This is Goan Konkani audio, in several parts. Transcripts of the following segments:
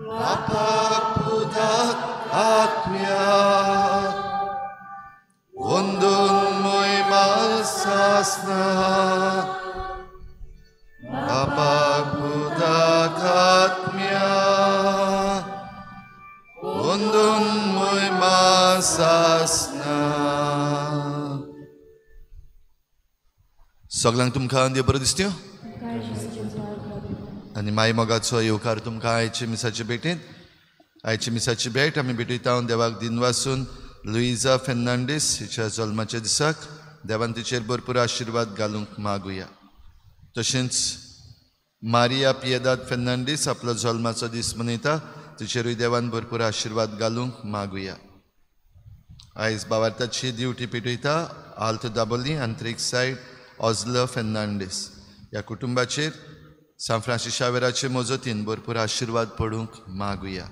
बापाक पुताक आत्म्याक वंदून मोहिमा सासना. बापाक पुताक आत्म्याक वंदून मोहिमा सासना. सगळ्यांक तुमकां देव बरो दिसत्यो आनी माई मोगाचो येवकार तुमकां आयचे मिसाचे भेटेंत. आयचे मिसाची भेट आमी भेटयता देवाक दिनवासून लुईजा फेर्नांडीस हिच्या जल्माच्या दिसाक देवान तिचेर भरपूर आशिर्वाद घालूंक मागुया. तशेंच मारिया पियेदाद फेर्नांडीस आपलो जल्माचो दीस मनयता, तिचेरूय देवान भरपूर आशिर्वाद घालूंक मागुया. आयज बावार्थाची ड्युटी पेटयता आल्त दाबोली आंतरीक सायड ऑजल फेर्नांडीस ह्या कुटुंबाचेर सांत फ्रांसीस शावेराचे मजतीन भरपूर आशिर्वाद पडूंक मागुया.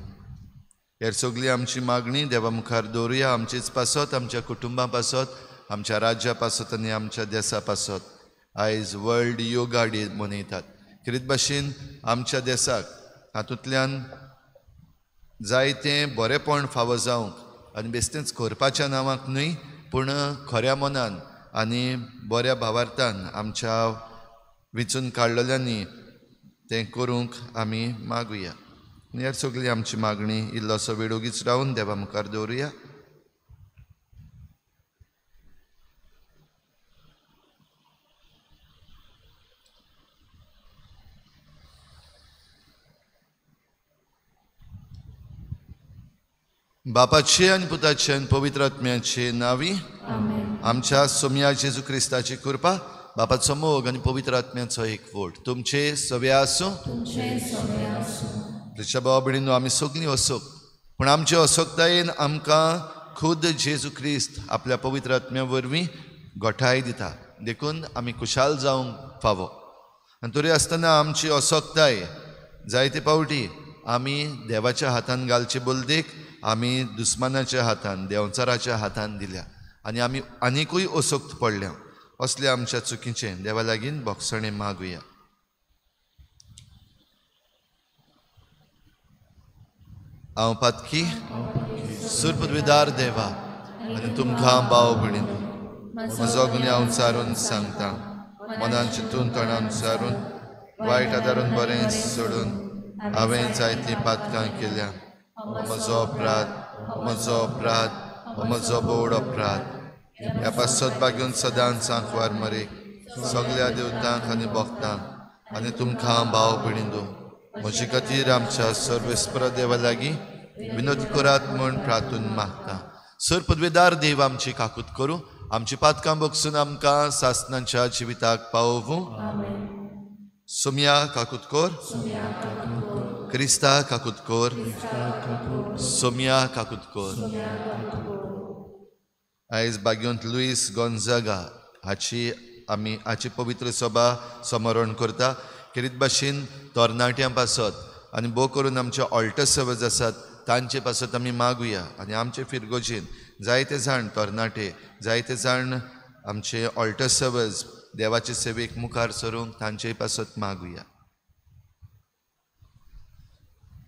हेर सगळी आमची मागणी देवा मुखार दवरुया, आमचेच पासत, आमच्या कुटुंबा पासत, आमच्या राज्या पासत आनी आमच्या देसा पासत. आयज वर्ल्ड योगा डे मनयतात. खेरीत भाशेन आमच्या देसाक हातूंतल्यान जायतें बरेंपण फावो जावंक आनी बेश्टेंच करपाच्या नांवाक न्हय पूण खऱ्या मनान आनी बऱ्या भावार्थान आमच्या विंचून काडलेल्यांनी तें करूंक आमी मागुया. आनी ह्या सगळी आमची मागणी इल्लोसो वेळ ओगीच रावन देवा मुखार दवरुया. बापाचे आनी पुताचे आनी पवित्र आत्म्याचे नांवी आमच्या सोम्या जेजू क्रिस्ताची कृपा, बापाचो मोग आनी पवित्र आत्म्याचो एकवट तुमचे सवे आसूं. तुमच्या भावा भयणींनो, आमी सगळीं असोक, पूण आमचे असोकतायेन आमकां खुद जेजू क्रिस्त आपल्या पवित्र आत्म्या वरवीं गोठाय दिता, देखून आमी खुशाल जावंक फावो. आनी तरी आसतना आमची असोकताय जायते फावटी आमी देवाच्या हातान घालचे बलदेक आमी दुस्मानाच्या हातान, देंवचाराच्या हातान दिल्या आनी आमी आनिकूय असोक्त पडल्या. असल्या आमच्या चुकीचें देवा लागीं बोगसणें मागुया. हांव पातकी सुरपदवीदार देवा आनी तुमकां भाव भयणींनो म्हजो गुन्यांव सारून सांगता, मनान चिंतून तोंडान सारून वायट आदारून बरें सोडून हांवें जायतीं पातकां केल्या. म्हजो अपराध, म्हजो अपराध, म्हजो बोड अपराध. ह्या पासत बागेवन सदांच आंकवार मरे सगळ्या देवतांक आनी भक्तांक आनी तुमकां भाव भयणींनो म्हजे खातीर आमच्या सर्वेस्पर देवा लागीं विनोद करात म्हूण प्रार्थून मागता. सर पदवेदार देव आमची काकूत करूं, आमची पातकां बगसून आमकां सासनाच्या जिविताक पावोवूं. सोम्या काकूत कर, क्रिस्ता काकूत कर, सोम्या काकूत कर. आयज बाग्योंत लुईस गोंजागा हाची आमी हाची पवित्र सभा स्मरण करता. खेरीत भाशेन तरणाट्यां पासत आनी भोव करून आमचे ऑल्टर सर्वज आसात तांचे पासत आमी मागुया. आनी आमचे फिरगोजेन जायते जाण तरणाटे, जायते जाण आमचे ऑल्टर सर्वज देवाचे सेवेक मुखार सरूंक तांचे पासत मागुया.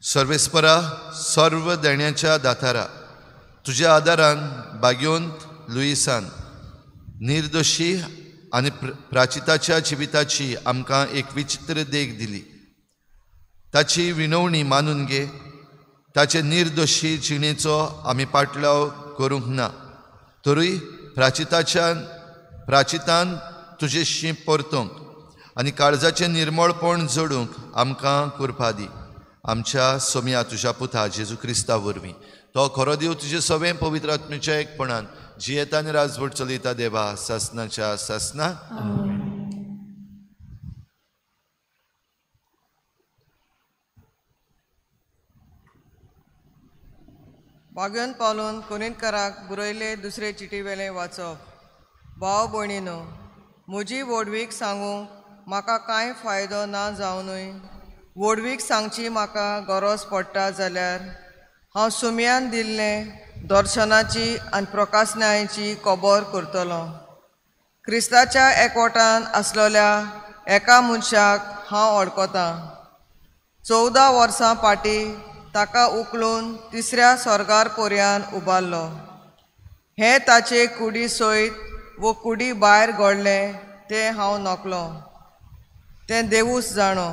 सर्वेस्परा सर्व देण्याच्या दातारा, तुज्या आदारान बाग्योंत लुईसान निर्दोशी आनी प्राचिताच्या जिविताची आमकां एक विचित्र देख दिली. ताची विनवणी मानून घे, ताचे निर्दोशी जिणेचो आमी पाटलाव करूंक ना, तरूय प्राचितान तुजेशी परतूंक आनी काळजाचें निर्मळपण जोडूंक आमकां कृपा दी. आमच्या सोम्या तुज्या पुता जेजू क्रिस्ता वरवीं, तो खरो देव तुजे सवें पवित्र आत्म्याच्या एकपणान जियेता आनी राजवट चलयता देवा सासनाच्या सासना. बागेवन पावलून कोरिंतकाराक बरयल्ले दुसरे चिटी वेलें वाचप. भाव भयणीनो, म्हजी व्हडवीक सांगूंक म्हाका कांय फायदो ना जावनूय व्हडवीक सांगची म्हाका गरज पडटा जाल्यार हांव सुम्यान दिल्लें दर्शनाची आनी प्रकाशनायची खबर करतलो. क्रिस्ताच्या एकवटान आसलेल्या एका मनशाक हांव वळखतां. 14 वर्सां फाटीं ताका उखलून तिसऱ्या स्वर्गार पोरयान उबारलो. हें ताचे कुडी सयत वो कुडी भायर घडलें तें हांव नकलो, तें देवूच जाणो.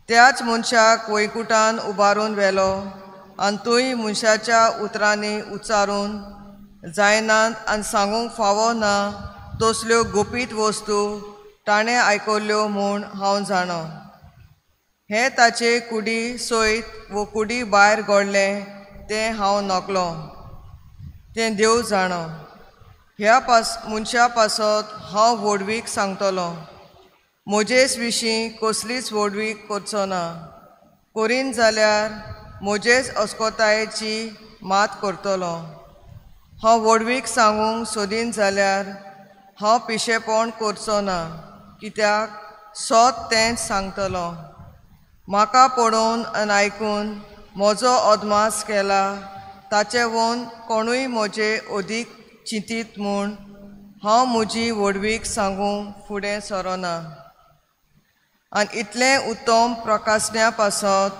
त्याच मनशाक वैकुटान उबारून व्हेलो आनी तूंय मनशाच्या उतरांनी उच्चारून जायनात आनी सांगूंक फावो ना तसल्यो गुपीत वस्तू ताणें आयकल्ल्यो म्हूण हांव जाणो. हें ताचे कुडी सयत वो कुडी भायर घडलें तें हांव नकलो, तें देव जाणो. ह्या मनशा पासत हांव व्हडवीक सांगतलो, म्हजेच विशीं कसलीच व्हडवीक करचो ना. करीन जाल्यार म्हजेच अस्कोतायेची मात करतलो. हांव व्हडवीक सांगूंक सोदीन जाल्यार हांव पिशेपण करचो ना, कित्याक सत तेंच सांगतलो. म्हाका पळोवन आनी आयकून म्हजो अदमास केला ताचे वोन कोणूय म्हजे अदीक चिंतीत म्हूण हांव म्हजी व्हडवीक सांगूंक फुडें सरना. आनी इतलें उत्तम प्रकाशण्या पासत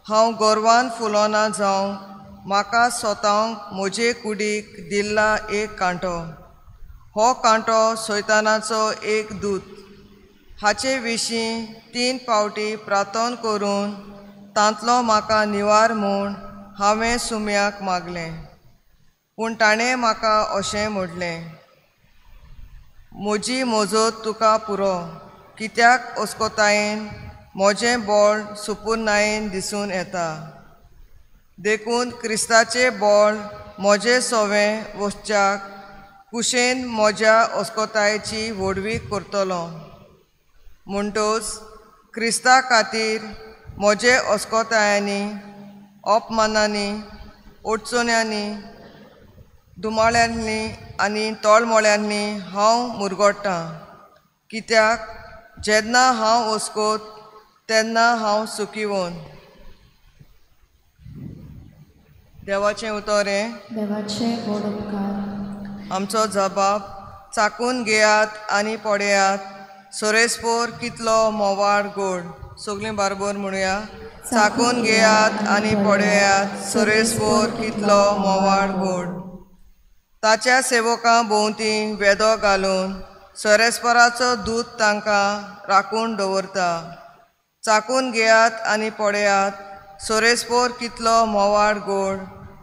हांव गर्वान फुलोना जावंक म्हाका स्वताक म्हजे कुडीक दिल्ला एक कांटो. हो कांटो सैतानाचो एक दूत. हाचे विशीं 3 फावटी प्रार्थना करून तांतलो म्हाका निवार म्हूण हांवें सुम्याक मागलें. पूण ताणें म्हाका अशें म्हणलें, म्हजी मजत तुका पुरो, कित्याक अस्कोतायेन म्हजें बळ सुपुर्णायेन दिसून येता. देखून क्रिस्ताचें बळ म्हजें सवें वचच्याक कुशेन म्हज्या अस्कोतायेची व्हडवीक करतलो. म्हणटच क्रिस्ता खातीर म्हजे अस्कोतायांनी, अपमानांनी, अडचण्यांनी, दुमाळ्यांनी आनी तळमळ्यांनी हांव मुरगोट्टां, कित्याक जेन्ना हांव अस्कोत तेन्ना हांव सुखीवन. देवाचें उतर हें. देवाचें व्हड उपकार. आमचो जबाब चाकून घेयात आनी पळयात सोरेस्पोर कितलो मोवाळ गोड. सगळीं बारबोर म्हणुया, चाकून घेयात आनी पळयात सोरेस्पोर कितलो मोवाळ गोड. ताच्या सेवकां भोंवती वेदो घालून सोरेस्पोराचो दूत तांकां राखून दवरता. चाकून घेयात आनी पळयात सोरेस्पोर कितलो मोवाळ गोड.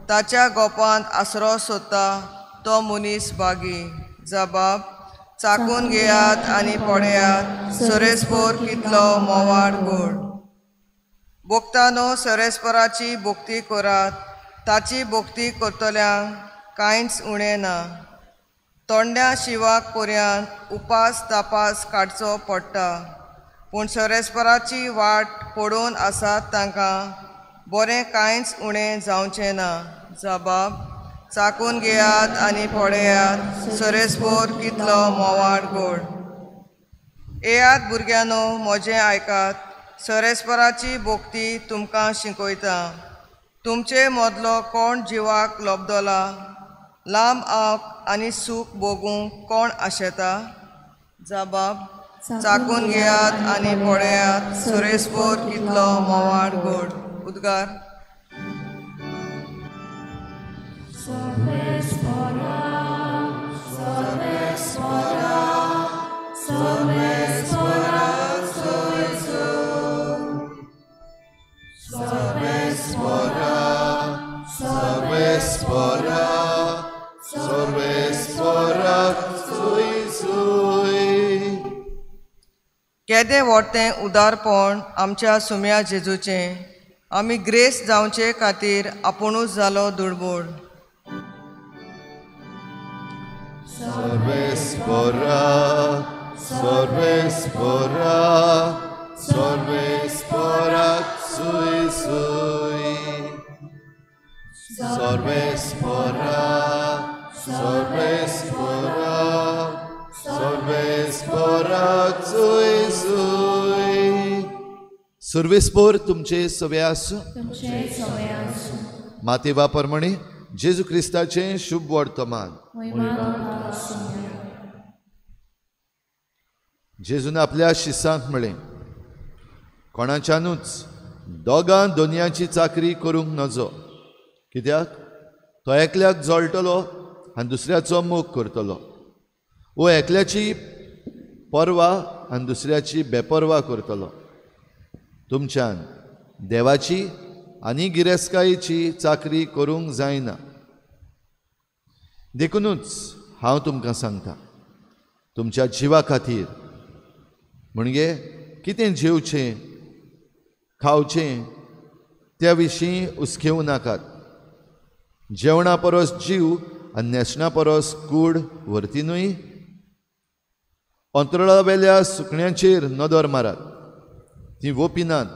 ताच्या गोपांत आसरो सोदता तो मनीस बागी. जबाब चाकून घेयात आनी पळयात सोरेस्पोर कितलो मोवाळ गोड. भोक्तानो सोरेस्पोराची भोक्ती करात, ताची भोक्ती करतल्यांक कांयच उणें ना. तोंड्या शिवाक पर्यंत उपास तापास काडचो पडटा, पूण सोरेस्पोराची वाट पडून आसात तांकां बरें कांयच उणें जावचें ना. जबाब चाकून घेयात आनी पळयात सोरेस्पोर कितलो मोवाळ गोड. येयात भुरग्यांनो म्हजें आयकात, सोरेस्पोराची भोक्ती तुमकां शिकयता. तुमचे मदलो कोण जिवाक लबदला, लांब आंक आनी सूख भोगूंक कोण आशेता? जबाब चाकून घेयात आनी पळयात सोरेस्पोर कितलो मोवाळ गोड. उद्गार. केदें व्हडतें उदारपण आमच्या सुम्या जेजूचें, आमी ग्रेस जावचे खातीर आपुणूच जालो दुडबोड. सर्वेस्पोरा सर्वेस्पोरा सर्वेस्पोरा सुई सुई. सर्वेस्पोरा सर्वेस्पोरा सर्वेस्पोरा सुई सुई. सर्वेस्पोर तुमचे सवे आसूं. माते वापरमणी जेजू क्रिस्ताचें शुभ वर्तमान. जेजून आपल्या शिसांक म्हळें, कोणाच्यानूच दोगां दोनयांची चाकरी करूंक नजो, कित्याक तो एकल्याक जळटलो आनी दुसऱ्याचो मोग करतलो, वो एकल्याची पर्वा आनी दुसऱ्याची बेपर्वा करतलो. तुमच्यान देवाची आनी गिरेस्तकायेची चाकरी करूंक जायना. देखुनूच हांव तुमकां सांगता, तुमच्या जिवा खातीर म्हणजे कितें जेवचें खावचें त्या विशीं हुसकेवं नाकात. जेवणा परस जीव आनी न्हेसणा परस कूड व्हरती न्हय? अंतराळावेल्या सुकण्यांचेर नदर मारात, तीं वोपिनात,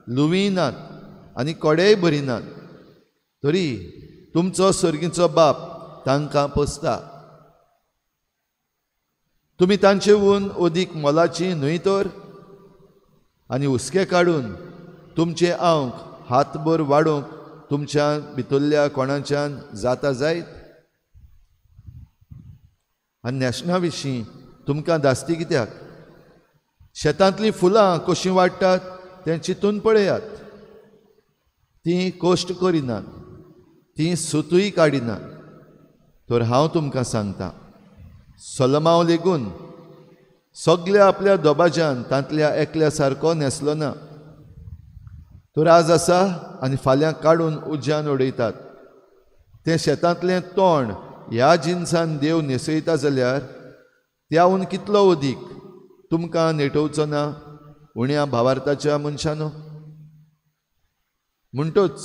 लुवीय नात आनी कोडेय भरिनात, तरी तुमचो सर्गीचो बाप तांकां पोसता. तुमी तांचे हून अदीक मोलाची न्हय तर? आनी हुस्के काडून तुमचे आंक हातभर वाडोवंक तुमच्या भितरल्या कोणाच्यान जाता जायत? आनी न्हेसणा विशीं तुमकां धास्ती कित्याक? शेतांतलीं फुलां कशीं वाडटात तें चिंतून पळयात. तीं कश्ट करिनात, तीं सुतूय काडिनात, तर हांव तुमकां सांगता, सोलोमांव लेगून सगल्या आपल्या दोबाज्यान तांतल्या एकल्या सारको न्हेसलो ना. तर आज आसा आनी फाल्यां काडून उज्यान उडयतात. तें शेतांतलें तोंड ह्या जिनसान देव न्हेसयता जाल्यार त्याहून कितलो अदीक तुमकां नेटोवचो ना उण्या भावार्थाच्या मनशानो? म्हणटूच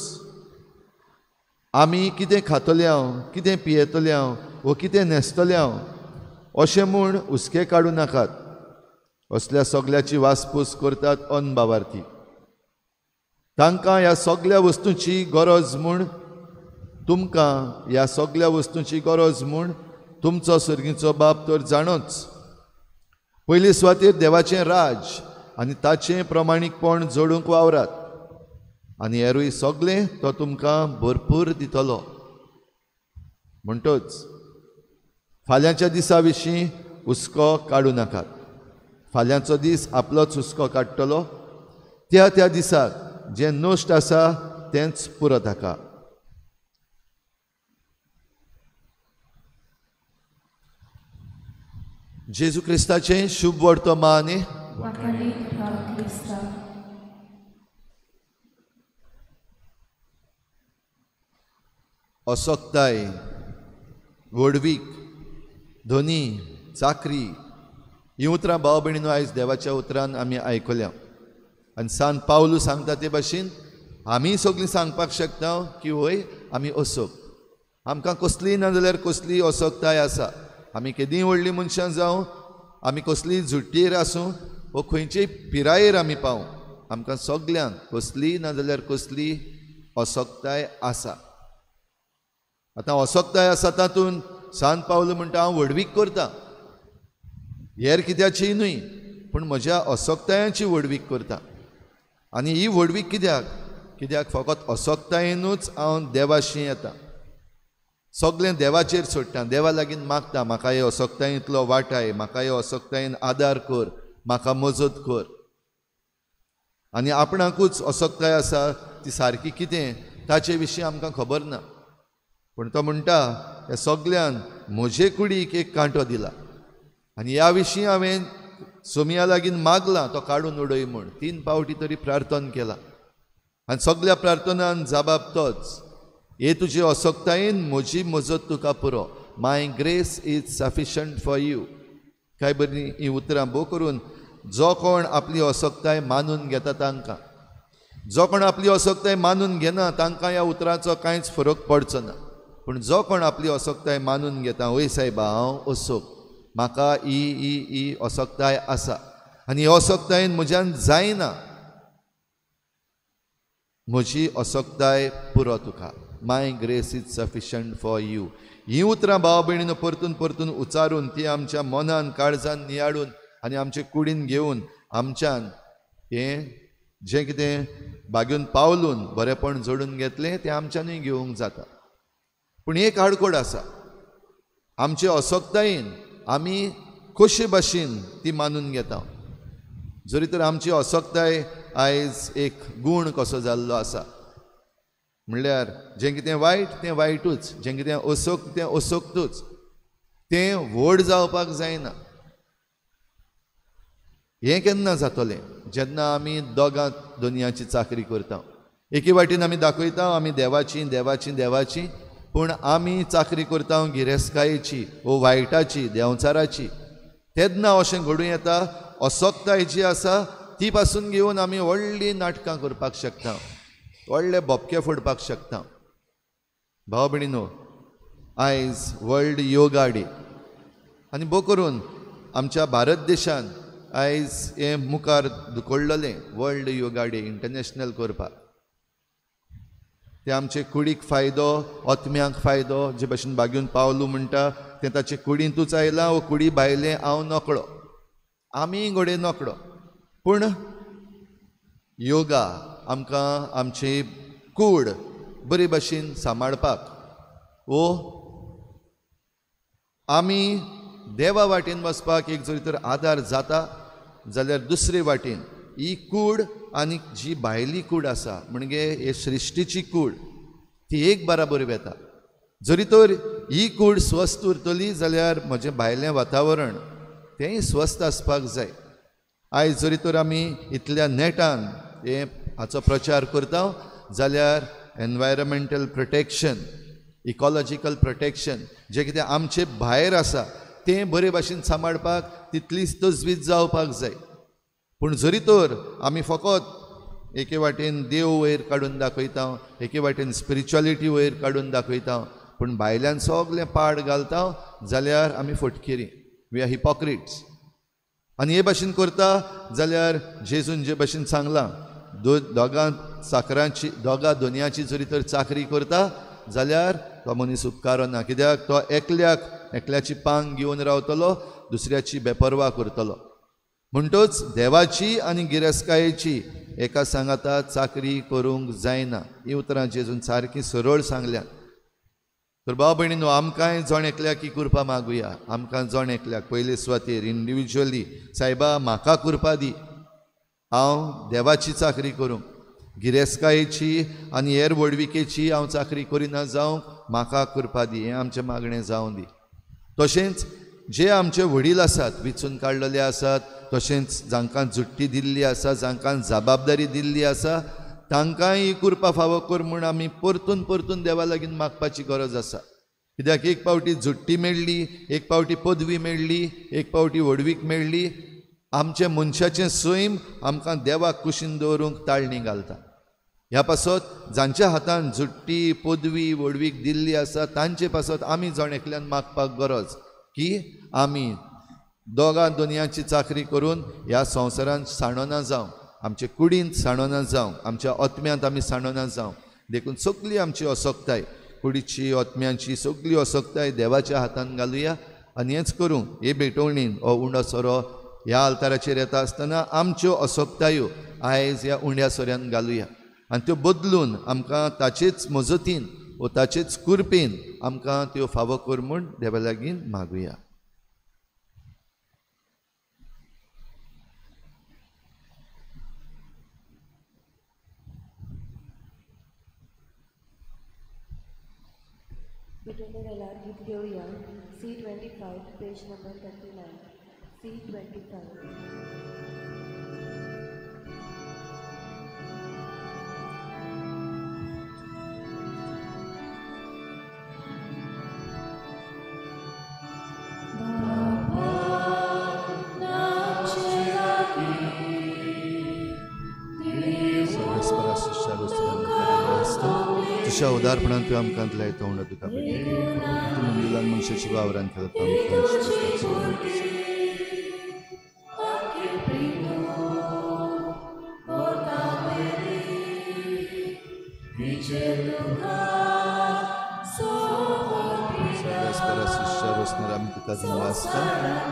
आमी कितें खातले हांव, कितें पियेतले हांव वो कितें न्हेसतले हांव अशें म्हूण हुस्के काडूं नाकात. असल्या सगल्याची वासपूस करतात अनभावार्थी. तांकां ह्या सगल्या वस्तूंची गरज म्हूण, तुमकां ह्या सगल्या वस्तूंची गरज म्हूण तुमचो सर्गीचो बाप तर जाणोच. पयले सुवातेर देवाचें राज आनी ताचें प्रमाणीकपण जोडूंक वावरात, आनी हेरूय सगलें तो तुमकां भरपूर दितलो. म्हणटच फाल्यांच्या दिसा विशीं हुस्को काडूं नाकात. फाल्यांचो दीस आपलोच हुस्को काडटलो. त्या त्या दिसाक जें नश्ट आसा तेंच पुरो ताका. जेजू क्रिस्ताचें शुभ वर्तमान. असक्ताय, व्हडवीक, धनी, चाकरी हीं उतरां भाव भयणीनो आयज देवाच्या उतरान आमी आयकल्या. आनी सांत पावलू सांगता ते भाशेन आमी सगळीं सांगपाक शकता की वय आमी असोक, आमकां कसली ना जाल्यार कसली असक्ताय आसा. आमी केदींय व्हडलीं मनशां जावं, आमी कसलीय झुट्टेर आसूं वो खंयचेय पिरायेर आमी पावूं, आमकां सगल्यांक कसली ना जाल्यार कसली असक्ताय आसा. आतां असक्ताय आसा तातूंत सांत पावलू म्हणटा हांव व्हडवीक करता, हेर कित्याची न्हय पूण म्हज्या असक्तायांची व्हडवीक करता. आनी ही व्हडवीक कित्याक? कित्याक फकत असक्तायेनूच हांव देवाशी येता, सगळें देवाचेर सोडटा, देवा लागीं मागता, म्हाका हे असक्तायेंतलो वाटाय, म्हाका हे असक्तायेन आदार कर, म्हाका मजत कर. आनी आपणाकूच असक्ताय आसा ती सारकी कितें ताचे विशीं आमकां खबर ना, पूण तो म्हणटा ह्या सगल्यान म्हजे कुडीक एक कांटो दिला आनी ह्या विशीं हांवें सोमया लागीं मागलां तो काडून उडय म्हूण. 3 पावटी तरी प्रार्थना केला आनी सगल्या प्रार्थनान जाबाब तोच, हे तुजे असक्तायेन म्हजी मजत तुका पुरो, my grace is sufficient for you. काय बरीं हीं उतरां भोव करून जो कोण आपली असक्ताय मानून घेता तांकां, जो कोण आपली असक्ताय मानून घेना तांकां ह्या उतरांचो कांयच फरक पडचो ना. पूण जो कोण आपली असक्ताय मानून घेता, वय सायबा हांव असोक, म्हाका ही ही ही असक्ताय आसा आनी ही असक्तायेन म्हज्यान जायना, म्हजी असक्ताय पुरो तुका, my grace is sufficient for you. हीं उतरां भाव भयणीनो परतून परतून उच्चारून ती आमच्या मनान काळजान नियाळून आनी आमचे कुडीन घेवन आमच्यान हें जें कितें बागेवन पावलून बरेंपण जोडून घेतलें तें आमच्यानूय घेवंक जाता. पूण एक आडकोड आसा, आमचे असक्तायेन आमी खोशे भाशेन ती मानून घेता. जरी तर आमची असक्ताय आयज एक गूण कसो जाल्लो आसा. म्हणल्यार जें कितें वायट तें वायटूच, जें कितें असोक्त तें असोक्तूच, तें व्हड जावपाक जायना. हें केन्ना जातलें? जेन्ना आमी दोगां दोनयांची चाकरी करता. एके वाटेन आमी दाखयता आमी देवाची देवाची देवाची, पूण आमी चाकरी करता गिरेस्तकायेची वो वायटाची देंवचाराची. तेन्ना अशें घडूं येता असक्ताय जी आसा ती पासून घेवन आमी व्हडलीं नाटकां करपाक शकता, व्हडले बोपके फोडपाक शकता. भाव भयणीनो, आयज वर्ल्ड योगा डे आनी भोव करून आमच्या भारत देशान आयज हें मुखार धुकळलेलें वर्ल्ड योगा डे इंटरनॅशनल करपाक. तें आमचे कुडीक फायदो, आत्म्यांक फायदो. जे भशेन बागेवन पावलू म्हणटा तें ताचे कुडींतूच आयलां वो कुडी भायलें हांव नकळो, आमी घडये नकळो, पूण योगा आमकां आमची कूड बरे भशेन सांबाळपाक वो आमी देवा वाटेन वचपाक एक जरी तर आदार जाता जाल्यार दुसरे वाटेन ही कूड आनी जी भायली कूड आसा म्हणजे हे सृश्टीची कूड ती एक बराबर वेता. जरी तर ही कूड स्वस्थ उरतली जाल्यार म्हजें भायलें वातावरण तेंय स्वस्थ आसपाक जाय. आयज जरी तर आमी इतल्या नेटान हें हाचो प्रचार करता जाल्यार एनवायरमेंटल प्रोटेक्शन, इकॉलॉजिकल प्रोटेक्शन जें कितें आमचे भायर आसा तें बरे भाशेन सांबाळपाक तितलीच तजवीज जावपाक जाय. पूण जरी तर आमी फकत एके वाटेन देव वयर काडून दाखयता, एके वाटेन स्पिरिच्युअलिटी वयर काडून दाखयता, पूण भायल्यान सगळें पाड घालता जाल्यार आमी फटकिरी, we are hypocrites. आनी हे भाशेन करता जाल्यार जेजून जे भाशेन सांगलां दोगां चाकरांची दोगां दोनयाची जरी तर चाकरी करता जाल्यार तो मनीस उपकारना. कित्याक तो एकल्याक एकल्याची पांग घेवन रावतलो, दुसऱ्याची बेपर्वा करतलो. म्हणटच देवाची आनी गिरेस्तकायेची एका सांगाता चाकरी करूंक जायना. ही उतरां जेजून सारकी सरळ सांगल्यात. तर भाव भयणीनो, आमकांय जण एकल्याक ही कृपा मागुया. आमकां जण एकल्याक पयले सुवातेर इंडिविज्युअली सायबा म्हाका कृपा दी, हांव देवाची चाकरी करूंक, गिरेस्तकायेची आनी हेर व्हडविकेची हांव चाकरी करिना जावंक म्हाका कृपा दी, हें आमचें मागणें जावं दी. तशेंच जे आमचे वडील आसात, विचून काडलेले आसात, तशेंच जांकां जुट्टी दिल्ली आसा, जांकां जबाबदारी दिल्ली आसा, तांकांय ही कृपा फावो कर म्हूण आमी परतून परतून देवा लागीं मागपाची गरज आसा. कित्याक एक पावटी जुट्टी मेळ्ळी, एक पावटी पदवी मेळ्ळी, एक पावटी व्हडवीक मेळ्ळी, आमचें मनशाचें सैम आमकां देवाक कुशीन दवरूंक ताळणी घालता. ह्या पासत जांच्या हातान जुट्टी पदवी व्हडवीक दिल्ली आसा तांचे पासत आमी जण एकल्यान मागपाक गरज की आमी दोगां दोनयांची चाकरी करून ह्या संवसारांत सांडना जावं, आमचे कुडींत सांडना जावं, आमच्या आत्म्यांत आमी सांडना जावं. देखून सगळी आमची असक्ताय, कुडीची आत्म्यांची सगळी असक्ताय देवाच्या हातान घालुया. आनी हेंच करूं हे भेटवणीन हो उंडो सोरो ह्या आल्ताराचेर येता आसतना आमच्यो असक्तायो आयज ह्या उंड्या सोऱ्यान घालुया आनी त्यो बदलून आमकां ताचेच मजतीन वो ताचेच कुरपेन आमकां त्यो फावो कर म्हूण देवा लागीं मागुया. भेटवणे वेळार गीत घेवया. C25 page number 39. C25. तुज्या उदारपणान तुवें आमकां दिलाय तो उंडो तुका भेटयता. तूं दिलान मनशाची वावरान केला तो आमकां. आमी तुका दिनवासता.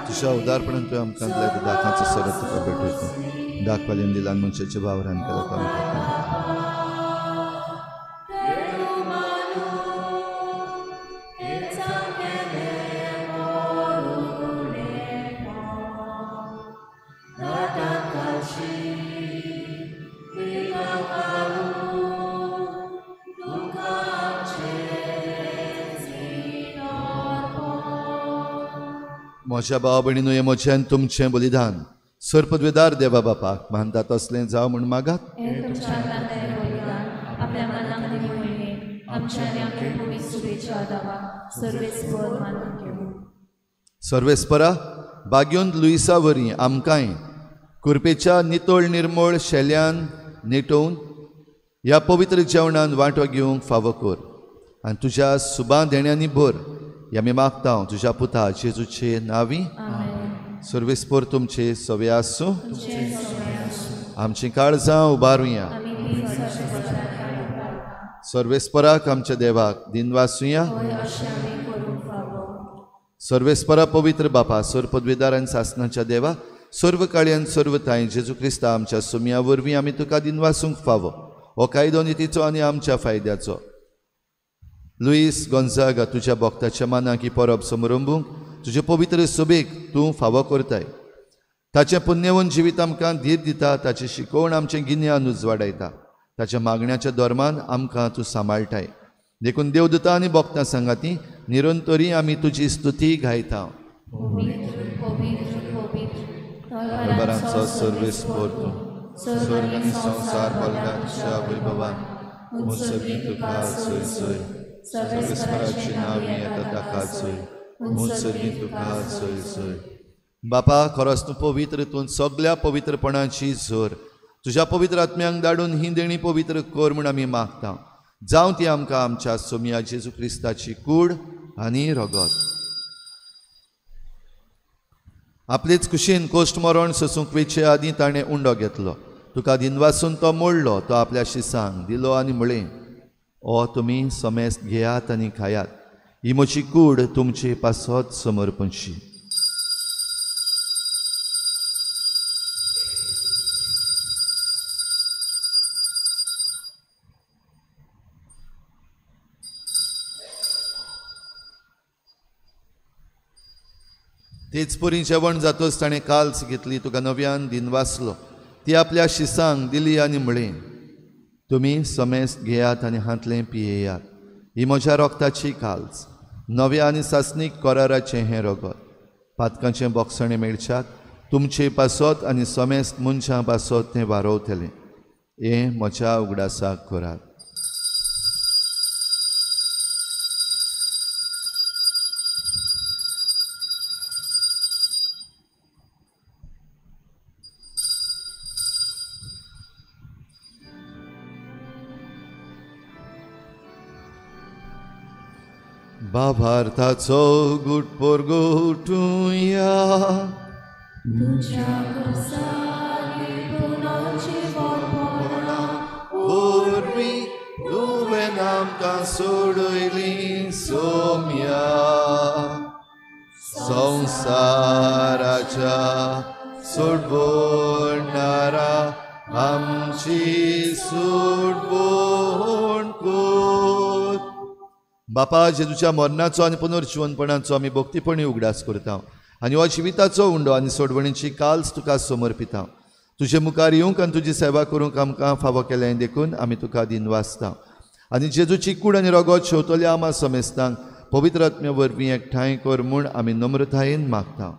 तुज्या उदारपणान तुवें आमकां दिलाय तो दाखाचो सोरो तुका भेटयता. दाखवाल्यान दिलान मनशाच्या वावरान केला तो आमकां. म्हज्या भाव भयणीनो, हें म्हजें आनी तुमचें बलिदान सर्पद्वेदार देवा बापाक मानता तसलें जावं म्हूण मागात. सर्वेस्परा बाग्योन लुईसा वरी आमकांय कुरपेच्या नितळ निर्मळ शेल्यान नेटोवन ह्या पवित्र जेवणान वांटो घेवंक फावो कर आनी तुज्या सुबां देण्यांनी भर. ह्या आमी मागता तुज्या पुता जेजूचे नांवी. सर्वेस्पर तुमचे सवे आसूं. आमचीं काळजां उबारुया. सर्वेस्पराक आमच्या देवाक दिनवासुया. सर्वेस्परा पवित्र बापा, सर्व पदवीदार आनी सासनाच्या देवा, सर्व काळी आनी सर्व तांय जेजू क्रिस्ता आमच्या सुमया वरवीं आमी तुका दिनवासूंक फावो. हो कायदो नितीचो आनी आमच्या फायद्याचो. लुईस गोंजागा तुज्या भक्ताच्या मानाक ही परब समरंबूंक तुजे पवित्र सभेक तूं फावो करताय. ताचें पुण्यवंत जिवीत आमकां धीर दिता, ताची शिकवण आमचें गिन्यान उजवाडायता, ताच्या मागण्याच्या धर्मान आमकां तूं सांबाळटाय. देखून देवदूता आनी भक्तां सांगाती निरंतरी आमी तुजी स्तुती गायता. सर्वेस्पर तूं स्वर्ग आनी संवसार बलगाच्या वैभवान मुसगी तुका सोय सोय. सर्वेस्पराची नांवी येता ताका सोय मुसगी तुका सोय सोय. बापा, खरोच तूं पवित्र, तूं सगल्या पवित्रपणाची जोर. तुज्या पवित्र आत्म्यांक धाडून ही देणी पवित्र कर म्हूण आमी मागता. जावं ती आमकां आमच्या सोमया जेजू क्रिस्ताची कूड आनी रगत. आपलेच कुशीन कोश्ट मरण सोसूंक वेचे आदीं ताणें उंडो घेतलो. तुका दिनवासून तो मोडलो, तो आपल्या शिसांक दिलो आनी म्हळें, ओ तुमी समेस्त घेयात आनी खायात, ही म्हजी कूड तुमचे पासत समर्पणशी. तेच परी जेवण जातच ताणें काल्स घेतली, तुका नव्यान दिनवासलो, ती आपल्या शिसांक दिली आनी म्हळें, तुमी समेस्त घेयात आनी हांतलें पियेयात, ही म्हज्या रोगताची काल्स, नव्या आनी सासणीक कराराचें हें रगत. पातकांचें बोगसणें मेळच्याक तुमचे पासत आनी समेस्त मनशां पासत तें वारोवतलें. हें म्हज्या उगडासाक करात. बाभार्थाचो गुट पोरगोटुया वरवीं तुवें आमकां सोडयली सोम्या. संवसाराच्या सोडवणारा आमची सोडवण कर. बापा, जेजूच्या मरणाचो आनी पुनर्जिवनपणाचो आमी भक्तीपणी उगडास करता आनी हो जिविताचो उंडो आनी सोडवणीची काल्स तुका समर्पिता. तुजे मुखार येवंक आनी तुजी सेवा करूंक आमकां फावो केलें देखून आमी तुका दिनवासता. आनी जेजूची कूड आनी रगत शेवतल्या आमा समेस्तांक पवित्र आत्म्या वरवीं एकठांय कर म्हूण आमी नम्रतायेन मागता.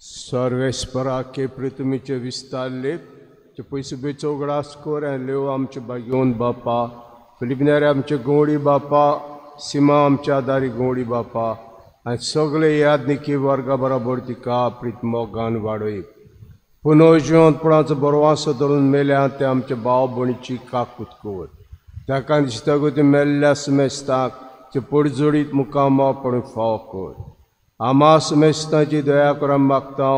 सर्वेस्पराके पृथ्वीचे विस्तारले ते पयसो बेचो उगडास कर आनी लेव आमचे बागेवन बापा, फिलिपिनारे आमचे गवळी बापा, सीमा आमच्या आदारी गवळी बापा आनी सगळे यादनिकी वर्गा बराबर तिका प्रीत मोगान वाडय. पुनर्जिवंतपणाचो बरवासो धरून मेल्या ते आमचे भाव भयणीची काकूत कर. ताका दिसता गो ते मेल्ल्या समेस्ताक ते पडजोडीत मुखामो पडूंक फावो कर. आमा समेस्तांची दया करून मागता.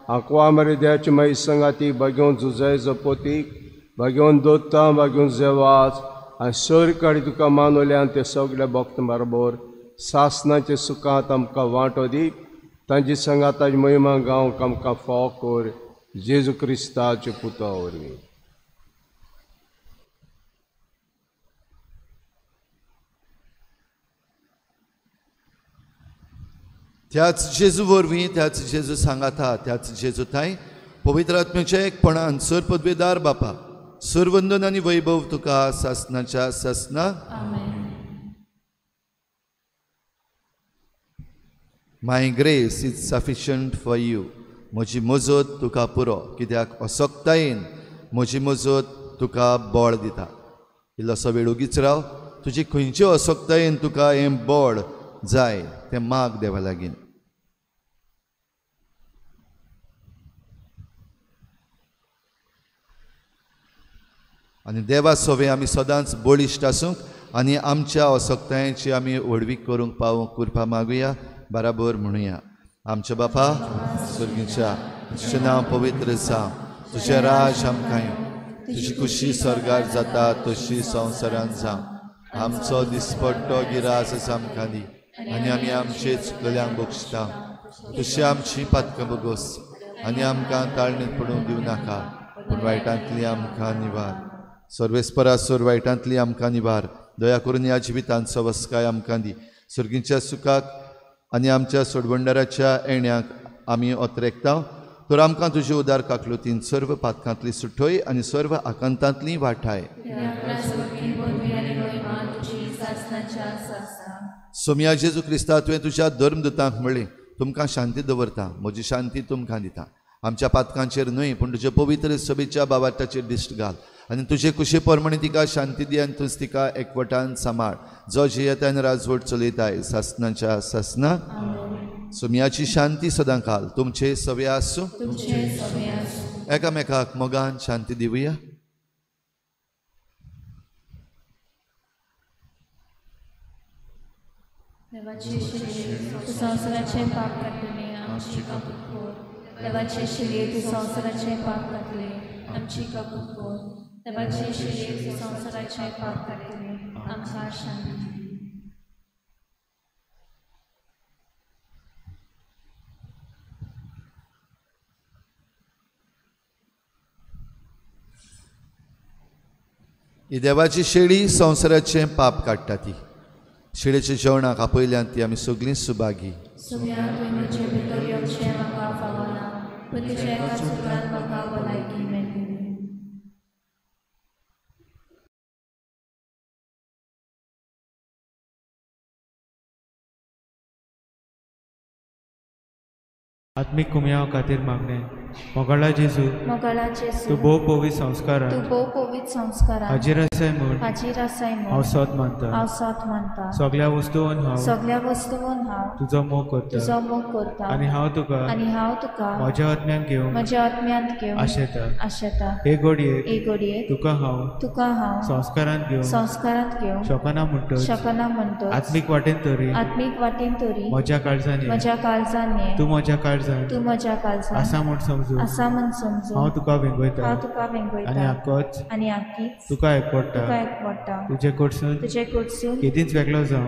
आंकवा मरे देवाची माई संगाती बागेवन जुजाय जपोतीक बागेवन दोत्ता बागेवन जेवाज आनी सर काडी तुका मानवल्यान ते सगळे भक्त बरोबर सासनाचे सुखांत आमकां वांटो दी. तांची संगाताची महिमा गावंक आमकां फावो कर. जेजू क्रिस्ताचे पुता वरवीं. त्याच जेजू वरवीं, त्याच जेजू सांगाता, त्याच जेजू थांय पवित्र आत्म्याच्या एकपणान सर पदवेदार बापा, सरवंदन आनी वैभव तुका सासनाच्या सासना. My grace is sufficient for you. म्हजी मजत तुका पुरो, कित्याक असक्तायेन म्हजी मजत तुका बळ दिता. इल्लोसो वेळ ओगीच राव, तुजी खंयचे असक्तायेन तुका हें बळ जाय तें माग देवा लागीं. आनी देवा सोवे आमी सदांच बळिश्ट आसूंक आनी आमच्या असक्तायेची आमी व्हडवीक करूंक पावूंक कृपा मागुया. बराबर म्हणुया. आमच्या बापा स्वर्गीच्या, तुजें नांव पवित्र जावं, तुजें राज आमकां येवं, तुजी खुशी स्वर्गार जाता तशी संवसारांत जावं. आमचो दिसपट्टो गिरास आमकां दी आनी आमी आमचे चुकल्यांक बक्षता, तशी आमची पातकां बगोस आनी आमकां ताळणेंत पडूंक दिवं नाका, पूण वायटांतली आमकां निवार. सर्वेस्परासोर वायटांतली आमकां निवार. दया करून ह्या जिवितांत सवस्काय आमकां दी. सर्गीच्या सुखाक आनी आमच्या सोडवंडाराच्या येण्याक आमी ओतरेकता, तर आमकां तुजे उदार काकलुतीन सर्व पातकांतली सुठोय आनी सर्व आकांतांतली वाठाय. सोमया जेजू क्रिस्ता, तुवें तुज्या धर्मदूतांक म्हणलें, तुमकां शांती दवरता, म्हजी शांती तुमकां दिता. आमच्या पातकांचेर न्हय पूण तुजे पवित्र सभेच्या बाबाटाचेर दिश्ट घाल आनी तुजे कुशे प्रमाणे तिका शांती दी आनी तूंच तिका एकवटान सांबाळ, जो जियेता आनी राजवट चलयताय सासनाच्या सासना. सोमयाची शांती सदां काल तुमचे सवे आसूं. एकामेकाक मोगान शांती दिवया. देवाचे शिरये तूं संवसाराचें पाप काडटलें, आमची कबूल कर. देवाचे शिरये तूं संवसाराचें पाप काडटलें, आमची कबूल कर. देवाचे शिरये तूं संवसाराचें पाप काडटलें, आमकां शांती दी. ही देवाची शेळी संवसाराचें पाप काडटा. ती शेळेच्या जेवणाक आपयल्यान ती आमी सगळीं सुभागी. आत्मीक कुमयाव खातीर मागणें. मोगाळा जेजू, तूं भोव पवित्र संस्कारान हाजीर आसाय म्हूण हांव सोद मानता. सगळ्या वस्तून हांव तुजो मोग करता आनी हांव तुका म्हज्या आत्म्यान घेवंक आशेता. हे घडयेक तुका हांव संस्कारांत घेवंक शकना म्हणटच आत्मीक वाटेन तरी म्हज्या काळजान ये, तूं म्हज्या काळजान आसा म्हूण समजू हांव तुका वेंगयता आनी आकीच तुका एकवटा. तुजे कडसून केदींच वेगळो जावं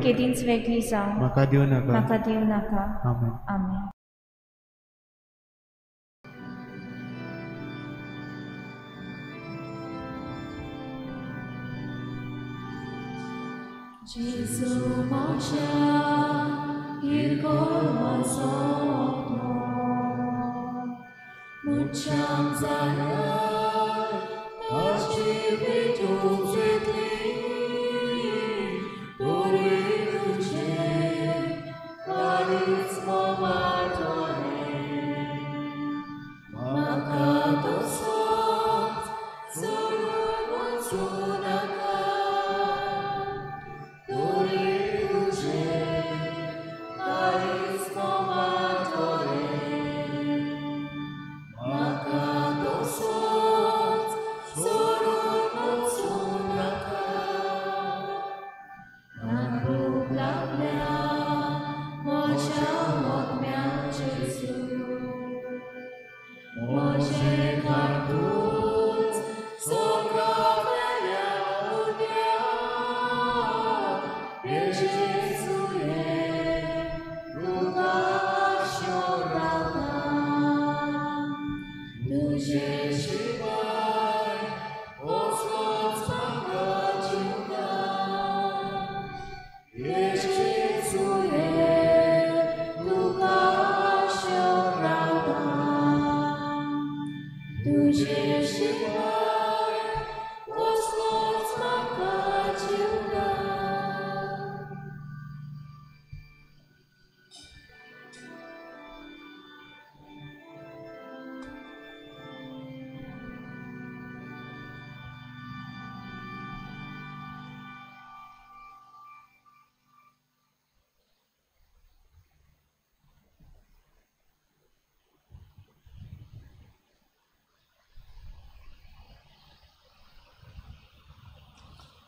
म्हाका दिवं नाका. आमेन. आमेन. जेजू म्हज्या इगर्जो मुचां जाल्यार ताची भेटूंक येतली, तरी तुजें काळीज मोवाटलें. म्हाका तसोच सोडून वचूं नाका, तरी तुजें काळीज मोवाटलें. म्हाका तसोच सोडून वचूं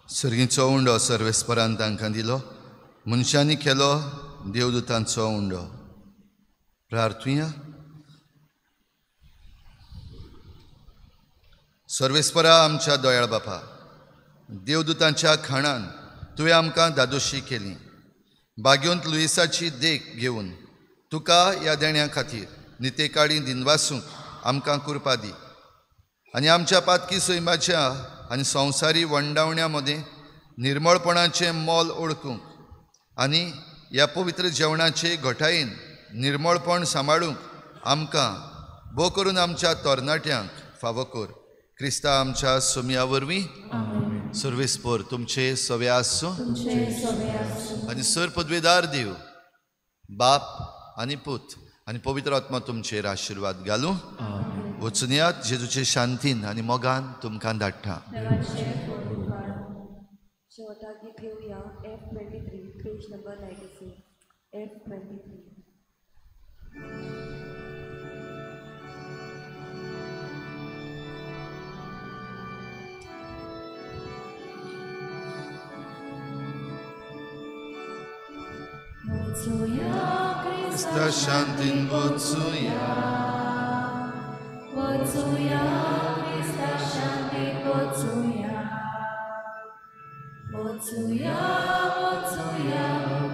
सर्गीचो उंडो सर्वेस्परान तांकां दिलो, मनशांनी केलो देवदूतांचो उंडो. प्रार्थुया. सर्वेस्परा आमच्या दयाळ बापा, देवदूतांच्या खाणान तुवें आमकां दादोशी केली. बागेवंत लुईसाची देख घेवन तुका ह्या देण्या खातीर नितेकाडी दिनवासूंक आमकां कृपा दी आनी आमच्या पातकी सैमाच्या आनी संवसारी वंडावण्या मदें निर्मळपणाचें मोल ओळखूंक आनी ह्या पवित्र जेवणाचे घटायेन निर्मळपण सांबाळूंक आमकां भोव करून आमच्या तरणाट्यांक फावो कर. क्रिस्ता आमच्या सोमया वरवीं. सर्वेस्पर तुमचे सवे आसूं आनी सर पदवेदार देव बाप आनी पूत आनी पवित्र आत्मा तुमचेर आशिर्वाद घालूं. वचुनयात जेजूचे शांतीन आनी मोगान तुमकां धाडटा. शेवटाक गीत घेवया F23 page number 96 F23. Krista शांतीन वचुया, वचुया क्रिस्ता शांतीन वचुया, वचुया वचुया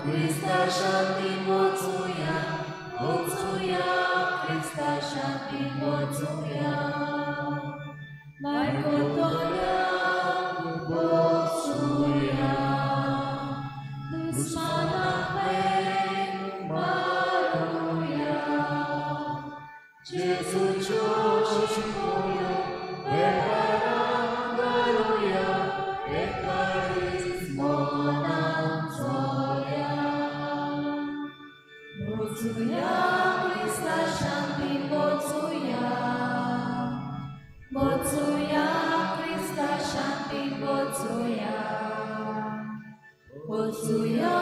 क्रिस्ता शांतीन वचुया, वचुया क्रिस्ता शांतीन वचुया. मायकोतोया वचुया, दुस्मानाक मारुया, जेजूच्यो शिकोवण्यो वेव्हारान घालुया, एकादीस मनान चलया. वचुया क्रिस्ता शांतीन वचुया, वचुया क्रिस्ता शांतीन वचुया, वचुया